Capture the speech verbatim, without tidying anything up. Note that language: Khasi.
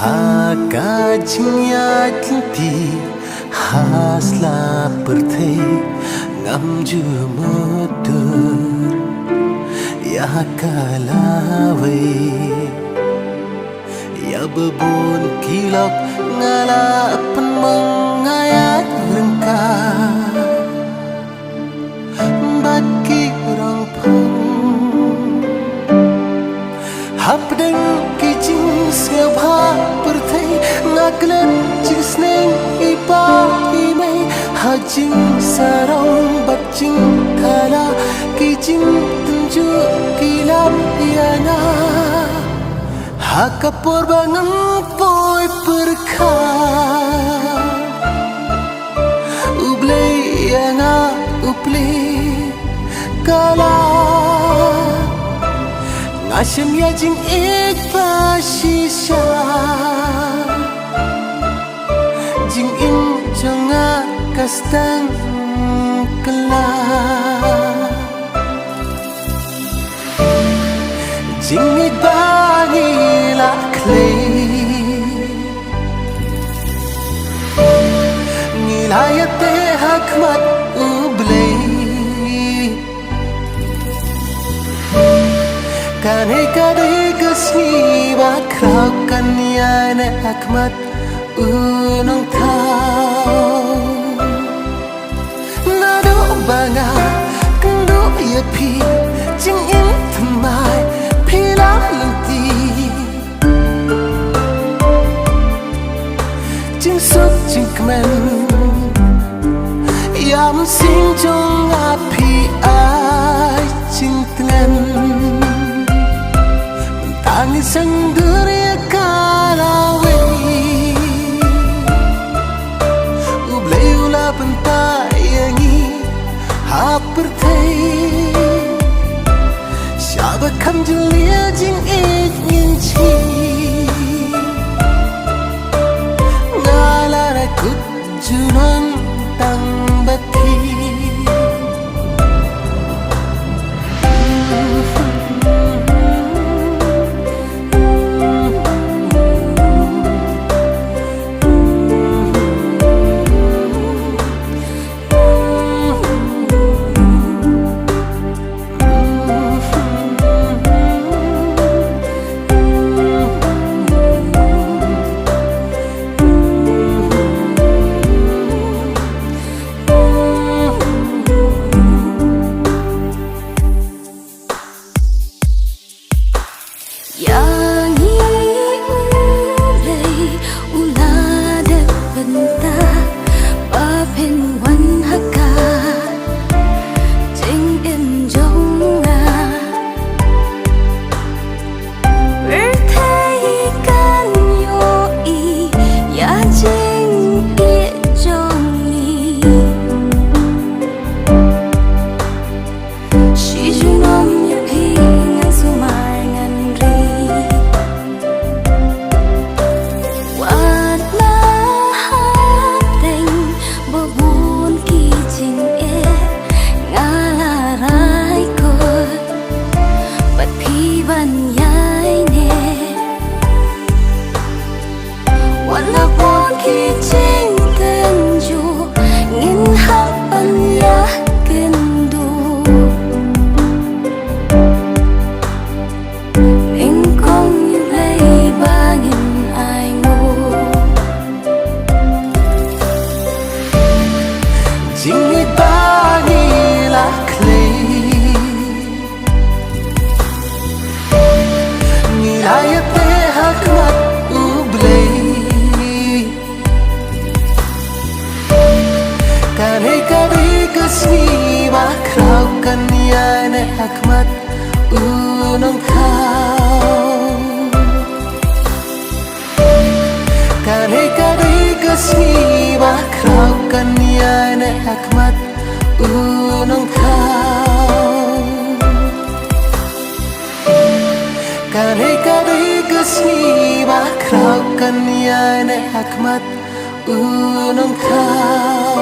Ha ka jingïaid lynti ha sla pyrthei, ngam ju mutdur ïa ka lawei. Ïa ba bun ki lok nga la pynmong, nga ïaid ryngkat bad ki rong phong. Hapdeng ki jingsngewbha pyrthei, nga klet jingsneng i pa i mei. Ha jingsarong bad jingthala, ki jingtynjuh ki lap ïa nga. Ha ka por ba ngan poi pyrkhat, U Blei ïa nga u plie ka lad. Nga shem ïa jingïeit ba shisha, jingim jong nga ka stang kylla. Jingngeit ba ngi la khlei, ngi la ïateh ha khmat U Blei. Kane ka dei ka sngi ba khraw, kan ïaineh ha khmat U Nongthaw. Naduh ba nga kynduh ïa phi, jingim thymmai phi lam lynti. Jingsuk jingkmen ïa mynsiem jong nga, phi ai jingtngen. Mynta ngi sngewdur ïa ka lawei. U Blei u la bynta ïa ngi ha pyrthei. Sha ba kham jylliew jingïeit ngin shim, nga la rai kut junom tang bad phi. Ïa ngi U Blei u la dep bynta ba phin wan ha ka jingim jong nga. Pyrthei kan ïohi ïa jingïeit jong ngi. Shi junom ïa phi ngan sumar ngan ri. Wat la hapdeng ba bun ki jingeh, nga la rai kut bad phi ban ïaineh. Wat la bun ki jingtynjuh, ngin hap ban ïakynduh. Nyngkong ïa U Blei ba ngin ai nguh. Jingngeit ba ngi la khlei, ngi la ïateh ha khmat U Blei. Kane ka dei ka sngi ba khraw, kan ïaineh ha khmat U Nongthaw. Kane ka dei ka sngi ba khraw, kan ïaineh ha khmat U Nongthaw. Kane ka dei ka sngi ba khraw, kan ïaineh ha khmat U Nongthaw.